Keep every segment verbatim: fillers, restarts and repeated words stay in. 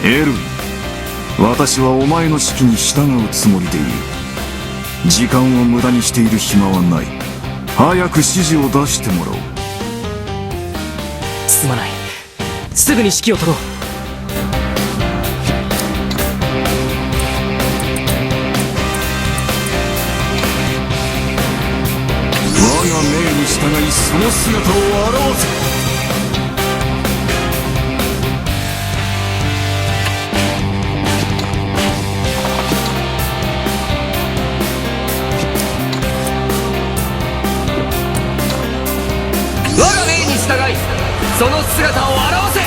エル、私はお前の指揮に従うつもりでいる。時間を無駄にしている暇はない。早く指示を出してもらおう。すまない。すぐに指揮を執ろう。我が命に従い、その姿を現せ。我が命に従い、その姿を現せ。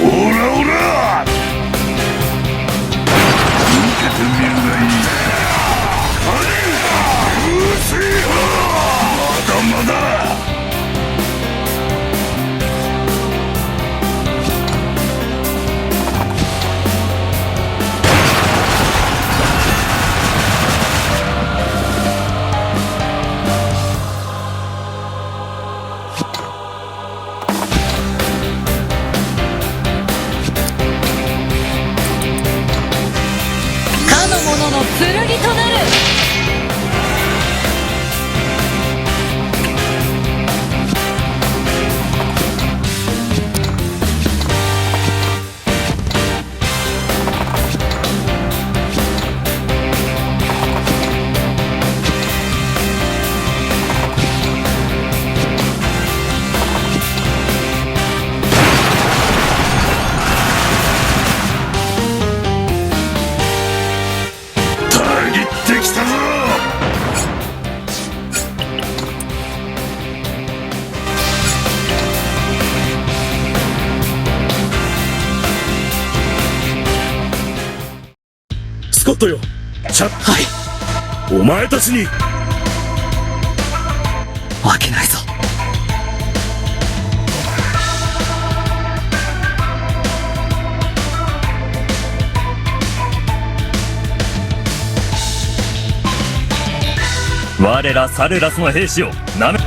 オラオラ！受けてみるがいい。うせえ！まだまだ！かの者の剣となる。たぎってきたぞ！スコットよ、ちゃ、はい。お前たちに負けないぞ。我らサルラスの兵士よ、なめ、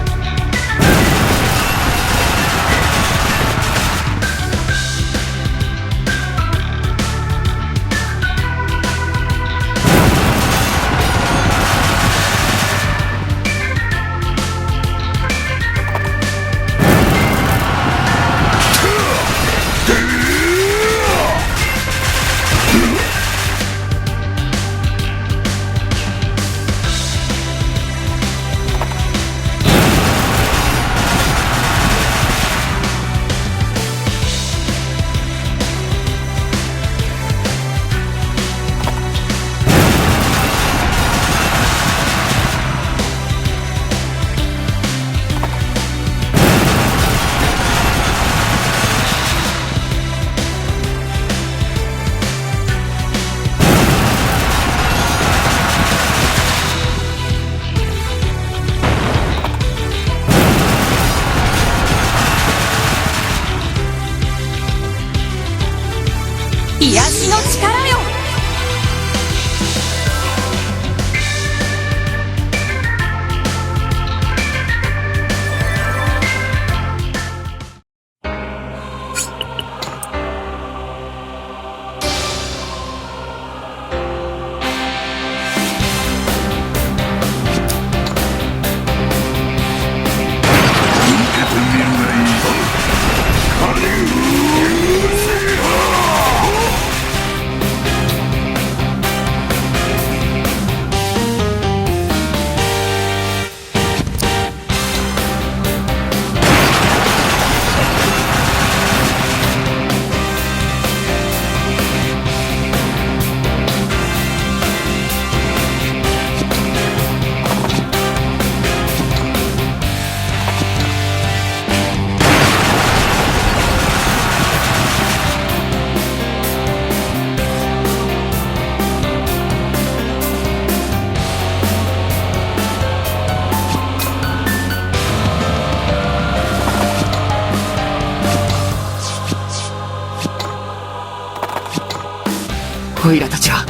癒しの力よ。オイラたちは。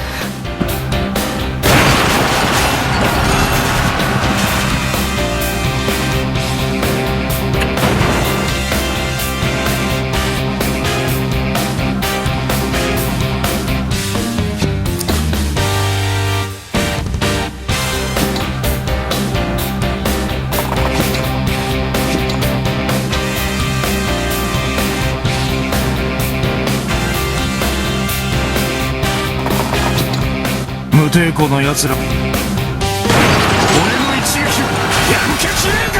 無抵抗の奴ら。俺の一撃をやる気しねえ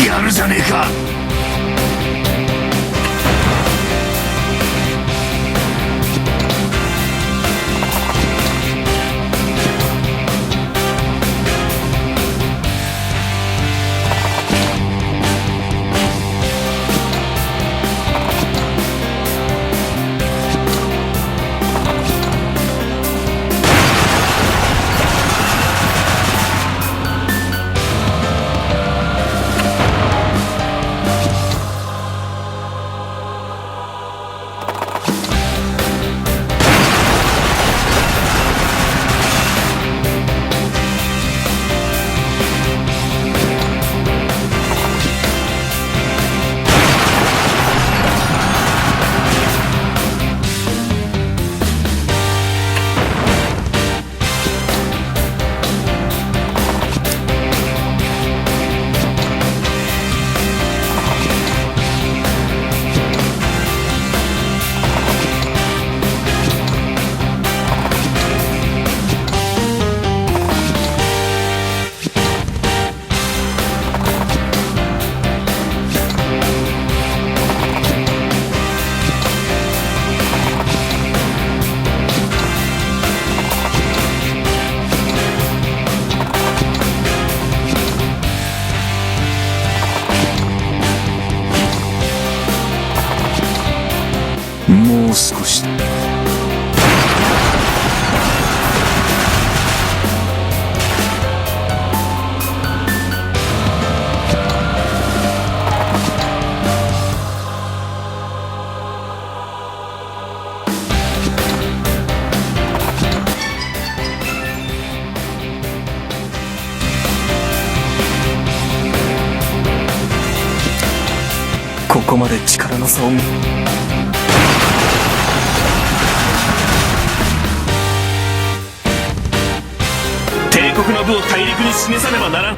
か。やるじゃねえか。 もう少し。 ここまで力の差を見、帝国の部を大陸に示さねばならん。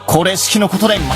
これしきのことで、ま、 こ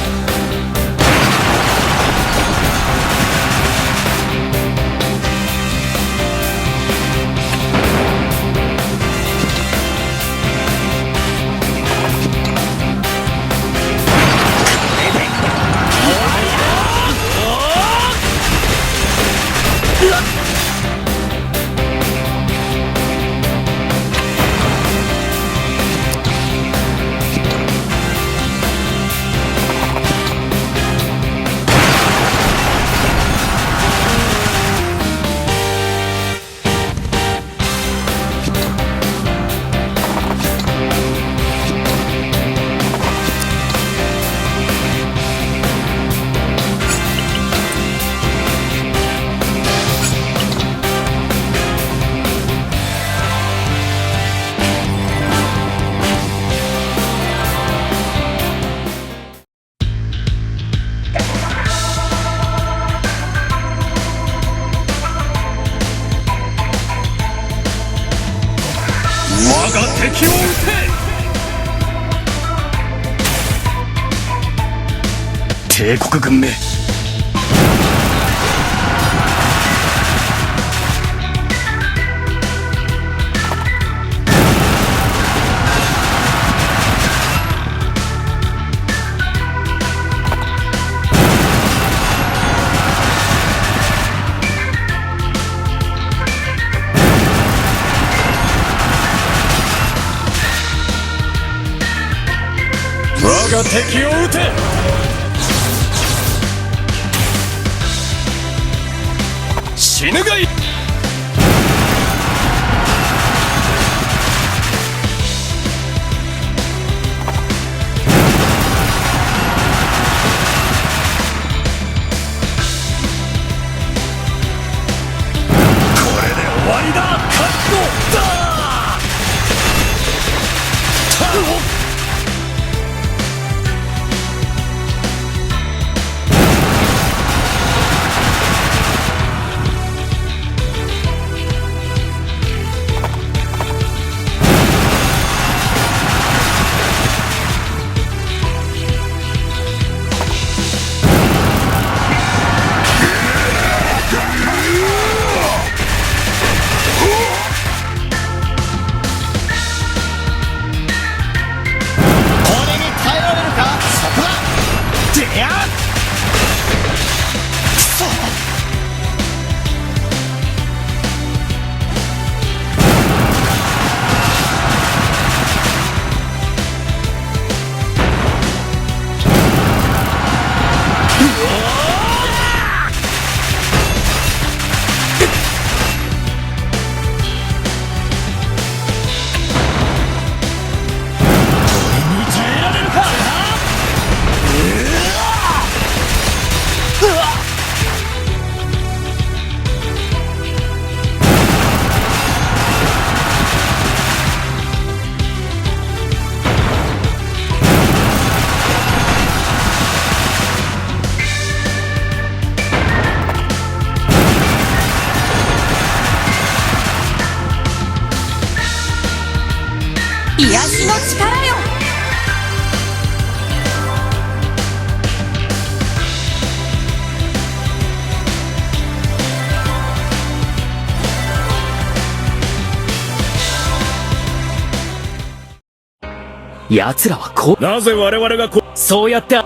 帝国軍め。 我が敵を討て。死ぬがいい。 これで終わりだ。カットだ。俺に耐えられるか？そこだ！てや！くそ！ 俺に耐えられるか？うわっ！ 癒しの力よ。 奴らはこう、なぜ我々がこう、そうやって、